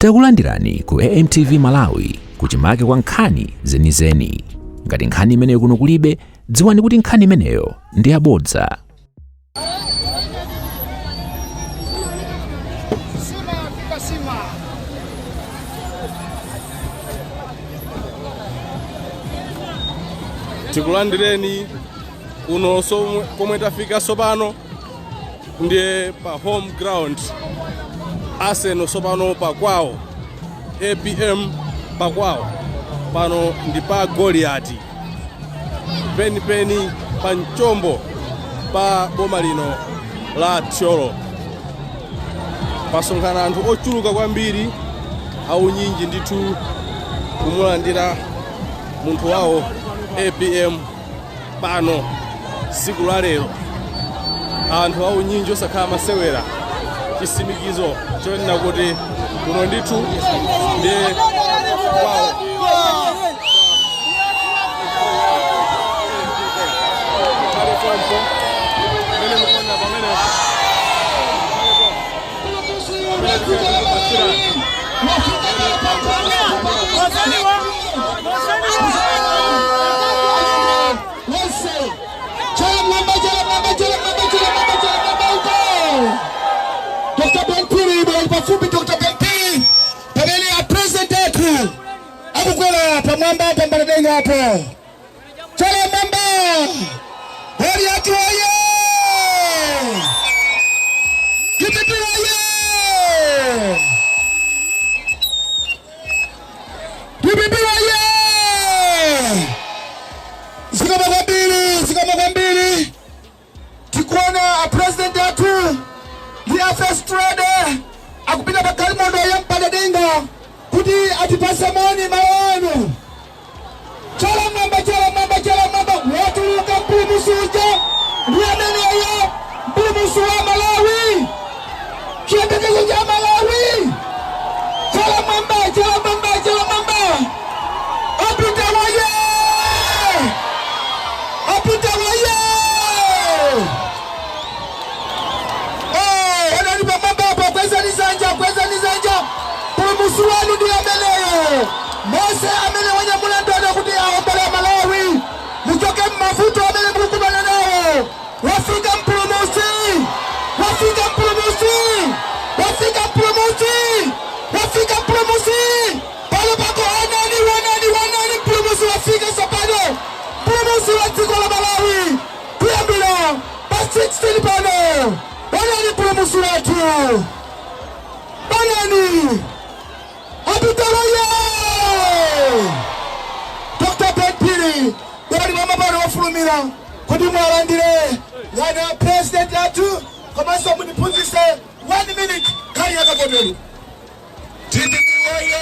Takulandirani ku AMTV Malawi kuchimake kwa nkhani zenizeni. Ngati nkhani imeneyo kuno kulibe, dziwani kuti nkhani imeneyo ndi yabodza. Sima yafika sima. Tikulandireni kuno komwe tafika sopano ndiye pa home ground Arsenal sopano pakwawo, APM pakwawo, pano ndi pa Goliati penipeni pa mchombo pa boma lino la Thyolo. Pasonkhana anthu ochuluka kwambiri aunyinji ndithu kumulandira munthu wawo APM pano siku la lero. Anthu aunyinji osakhala masewera, chisimikizo chonena kuti kuno ndithu ndiye kwawo. Pali pompo pamene mukuona pamene pamene tikupatsira. Dr. Ben Phiri bwera pafupi. Dr. Ben Phiri, pamene a president athu akukwera pamwamba pambanadenga apo. Chala mwamba, Goliati oye! DPP oye! DPP oye! Zikomo kwambiri, zikomo kwambiri. Tikuona a president athu ndi a first lady akupita pa galimoto ya mpadadenga kuti atipase moni mawu. Chala mwamba, chala mwamba, chala mwamba! Watuluka mpulumutsi uja, ndi ameneyo mpulumutsi wa Malawi, chiyembekezo cha Malawi. Chala mwamba, chala mwamba, chala mwamba! Apita waye, apita waye! Oh, onani pamwamba apo, kwezani zanja, kwezani zanja! Mpulumutsi wanu ndi ameneyo, Mose amene wanyamula ndodo kuti aombole Malawi muchoke mmavuto amene mukukumana nawo. Wafika mpulumutsi, wafika mpulumutsi, wafika mpulumutsi, wafika mpulumutsi pano pako. Onani, onani, onani, mpulumutsi wafika tsopano, mpulumutsi wa dziko la Malawi kuyambira pa 16 pano. Onani mpulumutsi wathu, onani apitaloye! Dr. Ben Phiri, bwali pamapano wafulumira kuti mwalandire wana president athu komanso mundiphunzitse 1 minute nkhani yakavotero. DPP oye!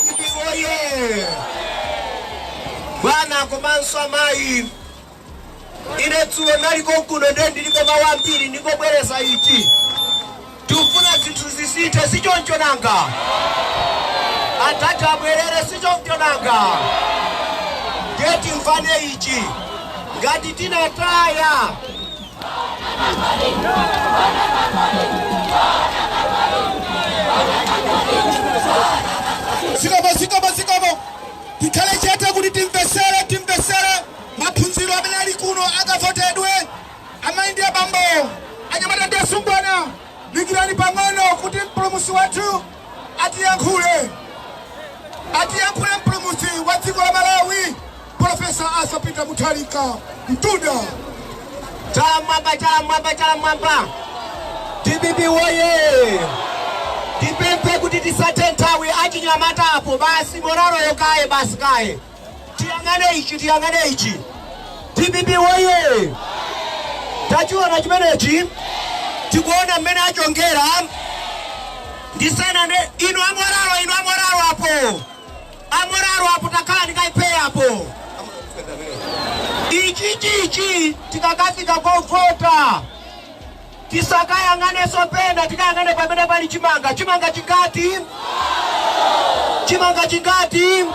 DPP oye! Bwana komanso amayi, ine dzulo naliko kuno, ndiye ndiliko mawu ambiri, ndingobwereza ichi. Tikufuna zinthu zisinthe, sichoncho nanga? Atati abwerere, sichoncho nanga? Ndiye timvane ichi, ngati tinataya Zikomo, zikomo, zikomo. Tikhale chete kuti timvesere, timvesere maphunziro amene ali kuno akavotedwe. Amayi ndi abambo, anyamata ndi asungwana, dikirani pang'ono kuti mpulumutsi wathu atiyankhule, atiyankhule mpulumutsi wa dziko la Malawi, Professor Arthur Peter Mutharika Mtunda. Chala mwamba, chala mwamba, chala mwamba! DPP woye! Tipemphe kuti tisathe nthawi achinyamata apo, basi moralo yokaye, basi kaye tiyang'ane ichi, tiyang'ane ichi. DPP woye! Tachiona chimenechi, tikuona mmene achongera. Ndisanane, inu amoralo, inu amoralo apo, amoralo apo, takhala ndikaipeya apo. Ichi chichi, tikakafika kovota tisakayang'aneso pena, tikayang'ane pamene pali chimanga. Chimanga chingati? Chimanga chingati?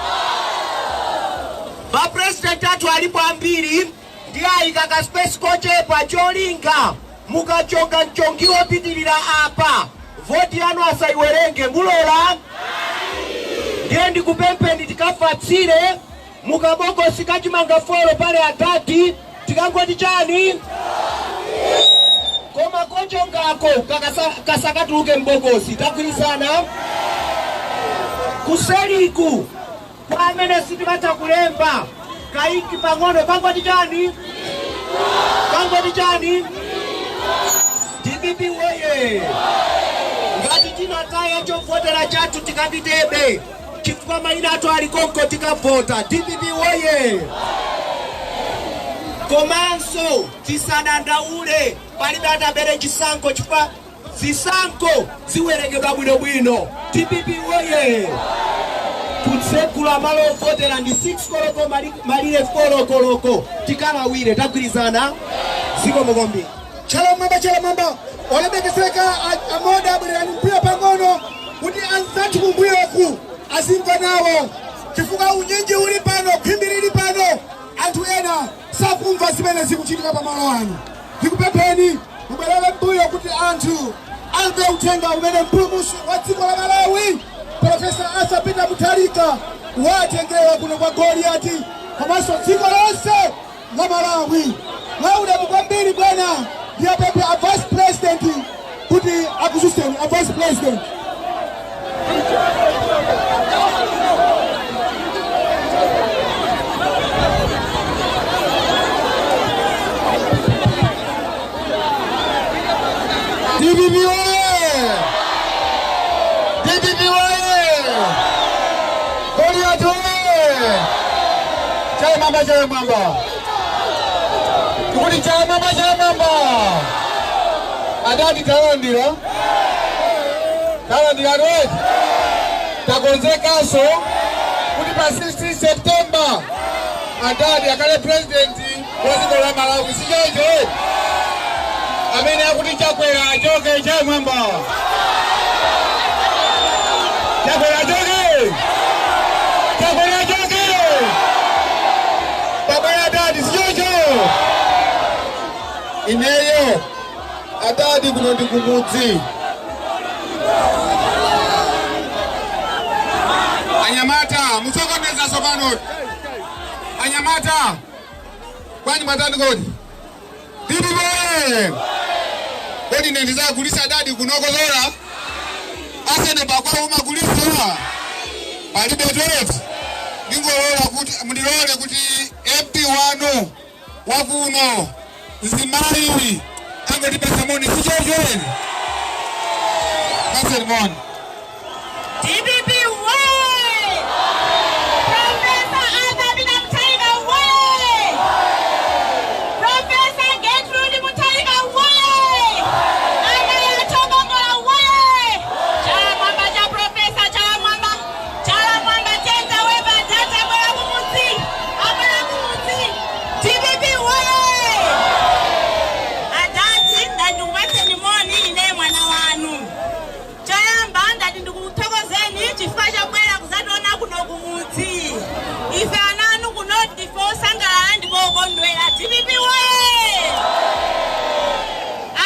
Mapurezidenti athu alipo ambiri, ndi ayika ka space kochepa, cholinga mukachonga mchongi wopitirira apa. Voti yanu asaiwerenge, mulola? Ndiye ndikupempheni tikafatsire mukabokosi kachimanga 4 pale atati tikangoti chani, koma kochongako kasakatuluke mbokosi. Tagwirizana? Kuseliku kwa amene sitimatha kulemba kaiki pang'ono kangoti chani, kangoti chani. DPP woye! Ngati tinataya chovotera chathu, tikapitebe chifukwa mayina athu ali konko, tikavota. DPP woye! Komanso tisadandaule, palibe atabere chisankho chifukwa zisankho ziwerengedwa bwinobwino. DPP woye! Kutsekula malo ovotera ndi 6 koloko, malire 4 koloko tikalawire. Tagwirizana? Zikomo kwambiri. Chala mwamba, chala mwamba. Olemekezeka amoda, abwererani mbuyo pang'ono kuti anzathu kumbuyoku azimva nawo, chifukwa unyinji uli pano, khwimbi lili pano, anthu ena sakumva zimene zikuchitika pamalo ano. Ndikupempheni mubwerere mbuyo kuti anthu amve uthenga umene mpulumutsi wa dziko la Malawi, Professor Arthur Peter Mutharika, watengera kuno kwa Goliati komanso dziko lonse la Malawi. Mwaulemu kwambiri bwana, ndiyapemphe a Vice President kuti akuzuseni. A Vice President. DPP oye! DPP oye! Goliath oye! Chala mwamba, chala mwamba! Tikuti chala mwamba, chala mwamba! Adati talandira, talandira rweti, takonzekanso kuti pa 16 September adadi akhale president wa dziko la Malawi, si choncho? Amene akuti Chakwera achoke, chamwamba! Chakwera achoke! Chakwera achoke! Pabwera adadi, si choncho? Ineyo adadi kuno ndi kumudzi. Anyamata, musokoneza sopano. Anyamata, kwani mwatani kodi? DPP! Kodi ine ndizagulisa adadi kunokozora asene pakwawo umagulisa palibe toilet. Ndingolola kuti mundilole kuti MP wanu wakuno, mzimayi, angotipasa moni, sichocho? Paseni moni. DPP way! Professor Arthur Peter Mutharika way! Professor Gertrude Mutharika way! Amaya Chokongola way! Chala mwamba cha Professor, chala mwamba, chala mwamba tenta weba tata bwera kumudzi, abwera kumudzi. DPP way! Adati ndandikupatseni moni ine mwana wanu. Choyamba ndati ndikuthokozeni chifukwa chabwera kuzationa kuno kumudzi. Ife ananu kuno ndife osangalala ndipo okondwera. DPP we!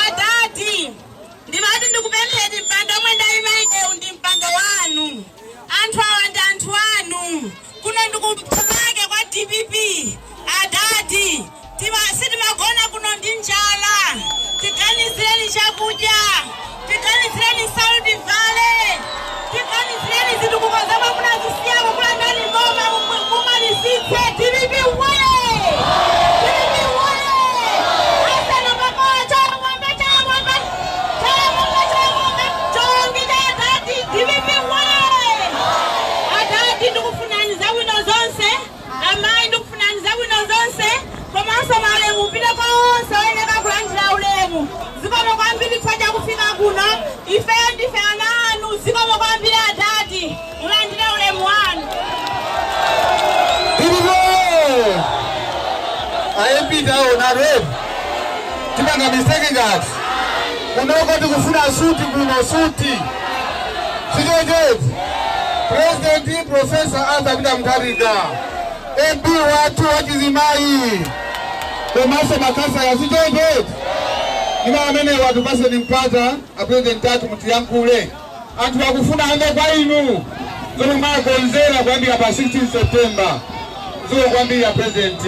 Adati ndimati ndikupempheni, mpando omwe ndayima inewu ndi mpando wanu, anthu awa ndi anthu anu. Kuno ndikuthomake kwa DPP. Adati sitimagona kuno ndi njala. Tiganizireni chakudya, tiganizireni nsalu tivale, tiganizireni zitukuko zomwe munazisiyako kulandani boma, mumalizitse. DPP we! DPP we! Asana pakola, chamwamba, chamwamba, chamwamba, chamwamba chongi cha adati. DPP we! Adati ndikufunani zabwino zonse, amayi ndikufunani zabwino zonse, komanso maulemu upite kwa onse oyenera kulandira ulemu. Zikomo kwambiri chifukwa chakufika kuno. Ifeyo ndife ana anu. Zikomo kwambiri adati, mulandire ulemu wanu. DPP! A MP taona ready, tipanga mistake ngati kunoko tikufuna suti kuno, suti, sichocheti? President Professor Arthur Peter Mutharika, MP wathu wachizimayi komanso makhansala, sichocheti? Ima amene watupaseni mpata a president athu mutiyankhule. Anthu akufuna amve kwa inu zomwe mwakonzera kuyambira pa 16 September. Zikomo kwambiri a president.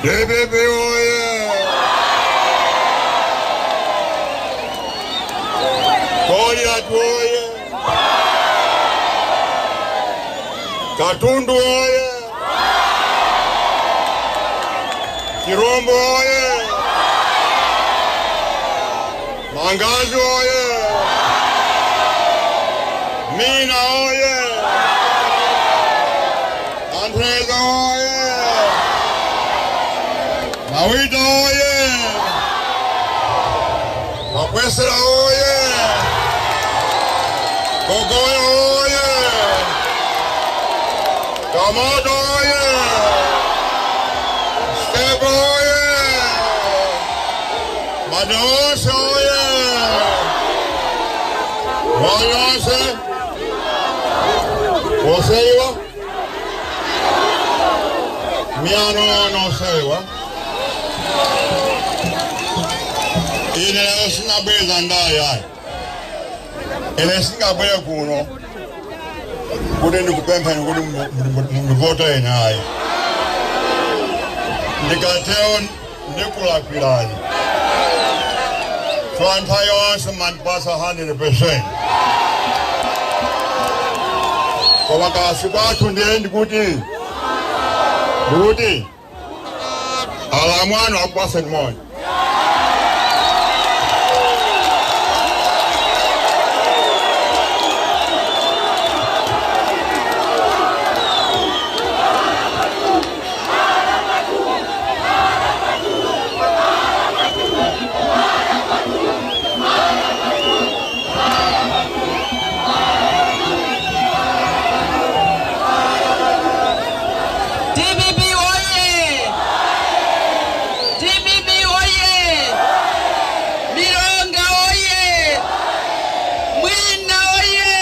DPP oye! Goliath oye! Katundu oye! Chirombo oye! Mangazi oye! Mina oye! Andreza oye! Mawita oye! Makwesera oye! Gogoya oye! Kamoto oye! Step oye! Madose oye! Wayose! Oseiwa? Miano no seiwa. Ine lero singabweza ndayi ayi. Ine singabwere kuno kuti ndikupempheni kuti mundivote ine ayi. Ndikatero ndikulakwirani. So nthawi yonse mandipasa 100%. Koma kasi kwathu ndiye ndikuti alamu anu akupaseni moyo. DPP oye! DPP oye! Milonga oye! Mwina oye!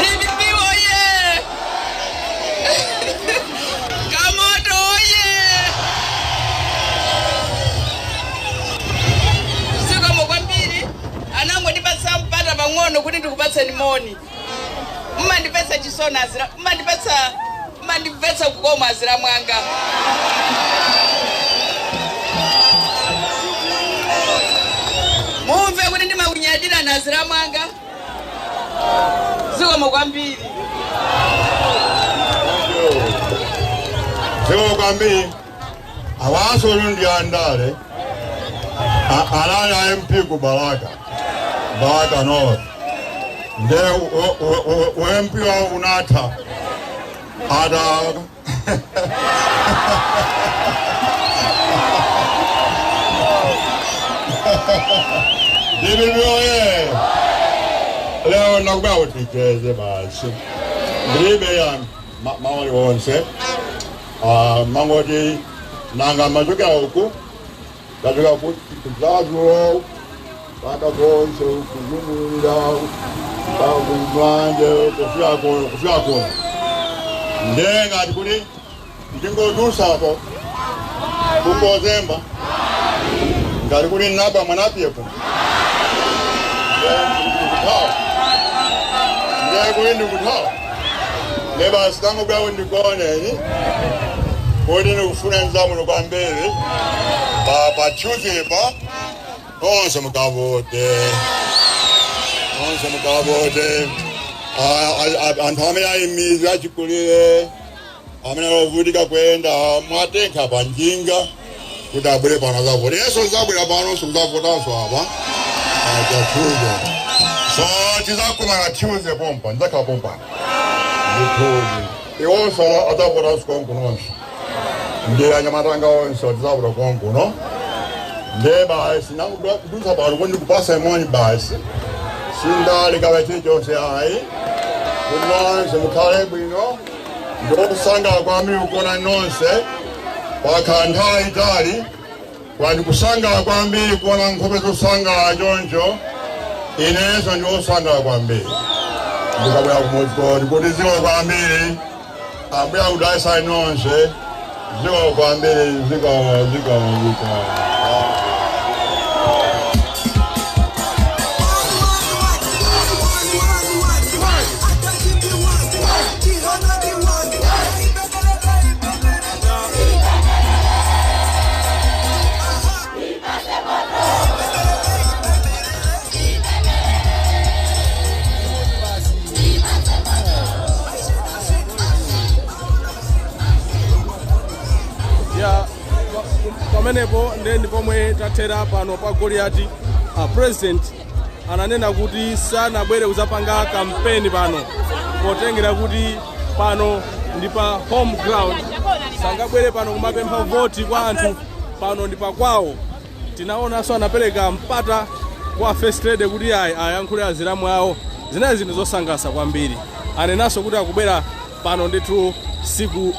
DPP oye! Kamoto oye! Zikomo kwambiri, anangondipatsa mpata pang'ono kuti ndikupatseni moni. Mmandipetsa chisoni azira, mmandipetsa, mmandimvetsa kukoma azira mwanga. Mumve kuti ndimakunyadira na azira mwanga. Zikomo kwambiri. Zikomo kwambiri. Awaso ndi andale. Alala MP ku Balaka. Balaka North. Nde u MP wa unatha. Ada DPP oye! Leo nakuba uticheze basi. Ndilibe ya maoli wonse. Mangoti nanga machokera uku. Tachoka ku Zazulo. Paka konse kuzungulira pakumwanje kufika kuno kufika kuno. Ndiye ngati kuti ndingodusapo kungozemba ngati kuti naba mwanapyepo. Ndiye ndikuthawa. Ndiye kuti ndikuthawa. Ne basi tangobwera ndikuoneni kuti ndikufuna nzamuno kwambiri pa Tuesday pa nonse mukavote, nonse mukavote. Anthu amene ali m'mizi, achikulire amene alovutika kuyenda, mwatenga pa njinga kuti abwere pano azavote. Yeso zabwera pano, sikuzavotanso apa pa Tuesday. So tizakumana Tuesday pompa, ndizakhala pompa ndithuzi. Iwonso adzavotanso konkunonso, ndi anyamatanga onse tizavota konkuno. Nde basi nangudusa pano kuti ndikupasa imoni basi, sindali kaba chilichonse ayi, kuti nonse mukhale bwino. Ndikusangalala kwambiri kuona nonse pakhala nthawi itali, kwandi kusangalala kwambiri kuona nkhope zosangalala choncho. Inenso ndiosangalala kwambiri ndikabwera kumudzi koti kuti ziko kwambiri. Ambuya kudalisani nonse, ziko kwambiri, ziko, ziko, ziko. Ya, pamenepo ndiye ndi pomwe tathera pano pa Goliati. President ananena kuti sanabwere kuzapanga kampeni pano, potengera kuti pano ndi pa home ground, sangabwere pano kumapempha voti kwa anthu, pano ndi pakwawo. Tinaonanso anapereka mpata kwa First Lady kuti ayi ayankhule azilamu awo. Zinali zinthu zosangalatsa kwambiri. Anenanso kuti akubwera pano ndithu siku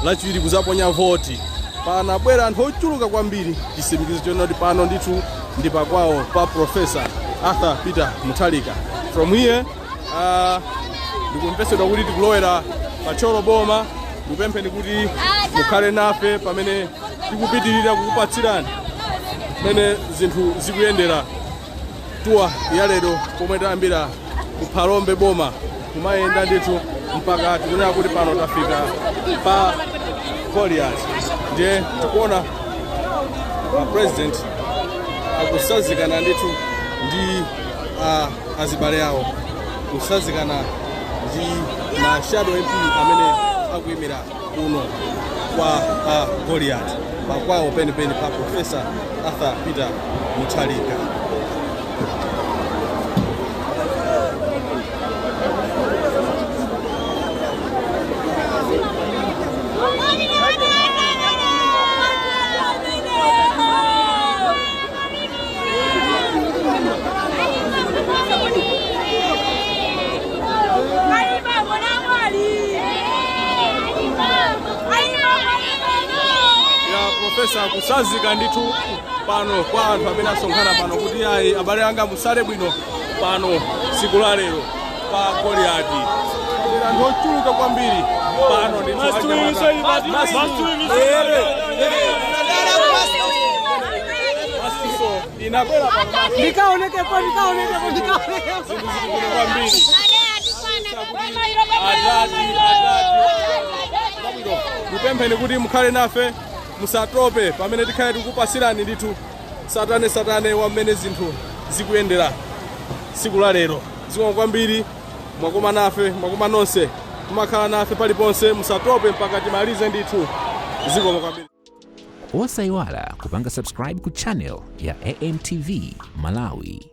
lachiwiri kuzaponya voti. Panabwera anthu ochuluka kwambiri, chitsimikizo chonena kuti pano ndithu ndi pakwawo pa Professor Arthur Peter Mutharika. From here ndikumvesedwa kuti tikulowera pa Thyolo boma. Ndikupempheni kuti mukhale nafe pamene tikupitirira kukupatsirani mmene zinthu zikuyendera tour ya lero, pomwe tayambira ku Phalombe boma, kumayenda ndithu mpaka tikunena kuti pano tafika pa Goliath. Ndiye tikuona pa President akusazikana ndithu ndi azibale awo, kusazikana ndi ma shadow MP amene akuyimira kuno kwa Goliath, pakwawo penipeni pa Professor Arthur Peter Mutharika. Ya, Professor kusazika ndithu pano kwa anthu amene asonkhana pano kuti ayi, abale anga, musale bwino pano siku la lero pa Goliati. Pabwera anthu ochuluka kwambiri pano ndithu. Masiso inabwera pano. Ndikaonekepo, ndikaonekepo, ndikaonekepo. Zinthu zili kwambiri. Atati, atati zabwino. Ndikupempheni kuti mukhale nafe, musatope pamene tikhale tikupasirani ndithu satane satane wa mmene zinthu zikuyendera tsiku la lero. Zikomo kwambiri, mwakoma nafe, mwakoma nonse, mumakhala nafe paliponse. Musatope mpaka timalize ndithu. Zikomo kwambiri. Osayiwala kupanga subscribe ku channel ya AMTV Malawi.